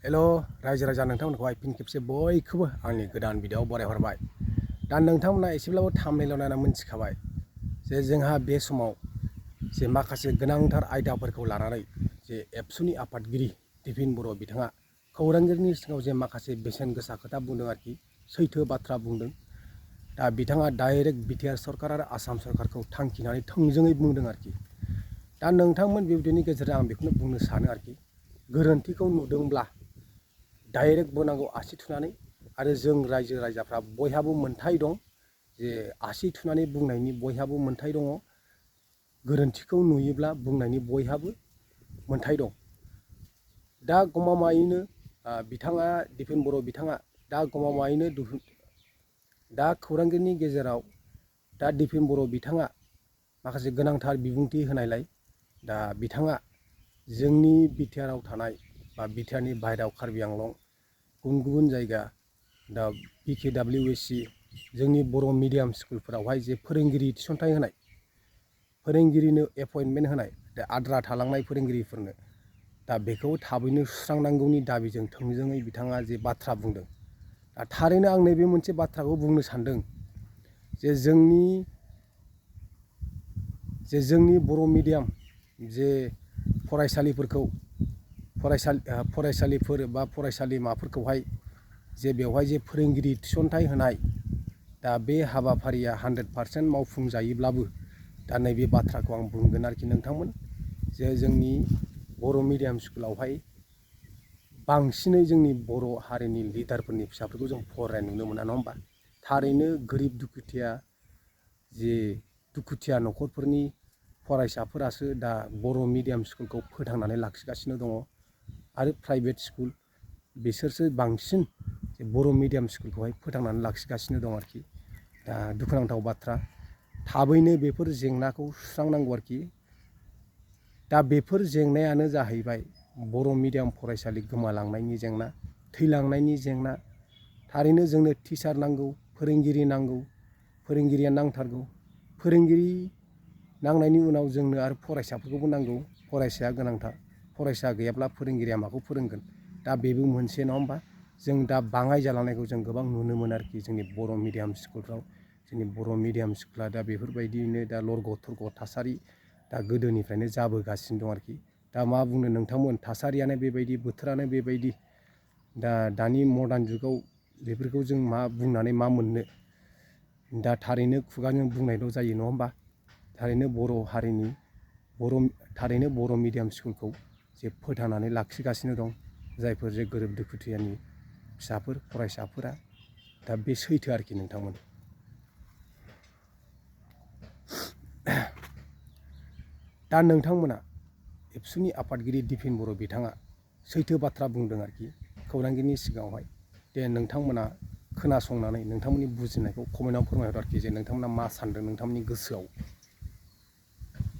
हेल' रायजो राजा नोंथांमोनखौहाय फिन खेबसे बयखौबो आंनि गोदान भिडिअ'आव बरायहरबाय। दा नोंथांमोना एसेब्लाबो थाम्बनेइलाव नायना मोनथिखाबाय जे जोंहा बे समाव जे माखासे गोनांथार आयदाफोरखौ लानानै जे एबसुनि आफादगिरि दिफिन बर' बिथाङा खौरांगिरिनि सिगाङाव जे माखासे बेसेन गोसा खोथा बुंदों आरोखि, सैथो बाथ्रा बुंदों। दा बिथाङा डाइरेक्ट बिटिआर सरकार आरो आसाम सरकारखौ थांखिनानै थोंजोङै बुंदों आरोखि। दा नोंथांमोन बे भिडिअ'नि गेजेरजों आं बेखौनो बुंनो सानो आरोखि, गोरोन्थिखौ नुदोंब्ला डाइरेक्ट बुंनांगौ आसि थुनानै, आरो जों रायजो राजाफ्रा बयहाबो मोन्थाय दं जे आसि थुनानै बुंनायनि बयहाबो मोन्थाय दङ। गोरोन्थिखौ नुयोब्ला बुंनायनि बयहाबो मोन्थाय दं। दा गमामायैनो बिथाङा दिफिन बर' बिथाङा दा गमामायैनो दा खौरांगिरिनि गेजेराव दा दिफिन बर' बिथाङा माखासे गोनांथार बिबुंथि होनायलाय दा बिथाङा जोंनि बिटिआरआव थानाय बा बिटिआरनि बाहेरायाव कार्बि आंलं गुबुन गुबुन जायगा दा PKWSC जोंनि बर' मिडियाम स्कुलफोरावहाय जे फोरोंगिरि थिसनथाइ होनाय, फोरोंगिरिनो एपइन्टमेन्ट होनाय, दा आद्रा थालांनाय फोरोंगिरिफोरनो दा बेखौ थाबैनो सुस्रांनांगौनि दाबिजों थोंजोङै बिथाङा जे बाथ्रा बुंदों। दा थारैनो आं नैबे मोनसे बाथ्राखौ बुंनो सानदों जे जोंनि बर' मिडियाम जे फरायसालिफोर बा फरायसालिमाफोरखौहाय जे बेवहाय जे फोरोंगिरि थिसनथाइ होनाय, दा बे हाबाफारिया 100% मावफुंजायोब्लाबो दा नैबे बाथ्राखौ आं बुंगोन आरोखि नोंथांमोन, जे जोंनि बर' मिडियाम स्कुलावहाय बांसिनै जोंनि बर' हारिनि लिडारफोरनि फिसाफोरखौ जों फरायनाय नुनो मोना, नङा होमबा? थारैनो गोरिब दुखुथिया न'खरफोरनि फरायसाफोरासो दा बर' मिडियाम स्कुलखौ फोथांनानै लाखिगासिनो दङ, आरो प्राइभेट स्कुल बिसोरसो बांसिन जे बर' मिडियाम स्कुलखौहाय फोथांनानै लाखिगासिनो दं आरोखि। दा दुखुनांथाव बाथ्रा, थाबैनो बेफोर जेंनाखौ सुस्रांनांगौ आरोखि। दा बेफोर जेंनायानो जाहैबाय बर' मिडियाम फरायसालि गोमालांनायनि जेंना, थैलांनायनि जेंना। थारैनो जोंनो टिचार नांगौ, फोरोंगिरि नांगौ, फोरोंगिरिया नांथारगौ। फोरोंगिरि नांनायनि उनाव जोंनो आरो फरायसाफोरखौबो नांगौ। फरायसाया गोनांथार, फरायसा गैयाब्ला फोरोंगिरिया माखौ फोरोंगोन? दा बेबो मोनसे, नङा होमबा? जों दा बाङाय जालांनायखौ जों गोबां नुनो मोनो आरोखि जोंनि बर' मिडियाम स्कुलफ्राव। जोंनि बर' मिडियाम स्कुला दा बेफोरबायदियैनो दा लरग' थरग' थासारि दा गोदोनिफ्रायनो जाबोगासिनो दं आरोखि। दा मा बुंनो नोंथांमोन, थासारियानो बेबायदि, बोथोरानो बेबायदि। दा दानि मडार्न जुगाव बेफोरखौ जों मा बुंनानै मा मोननो? दा थारैनो खुगाजों बुंनायल' जायो, नङा होमबा? थारैनो बर' मिडियाम स्कुलखौ जे फोथांनानै लाखिगासिनो दं जायफोर जे गोरिब दुखुथियानि फिसाफोर फरायसाफोरा। दा बे सैथो आरोखि नोंथांमोन। दा नोंथांमोना एबसुनि आफादगिरि दिफिन बर' बिथाङा सैथो बाथ्रा बुंदों आरोखि खौरांगिरिनि सिगाङावहाय। दे नोंथांमोना खोनासंनानै नोंथांमोननि बुजिनायखौ कमेन्टआव फोरमायहर आरोखि, जे नोंथांमोना मा सानदों नोंथांमोननि गोसोआव।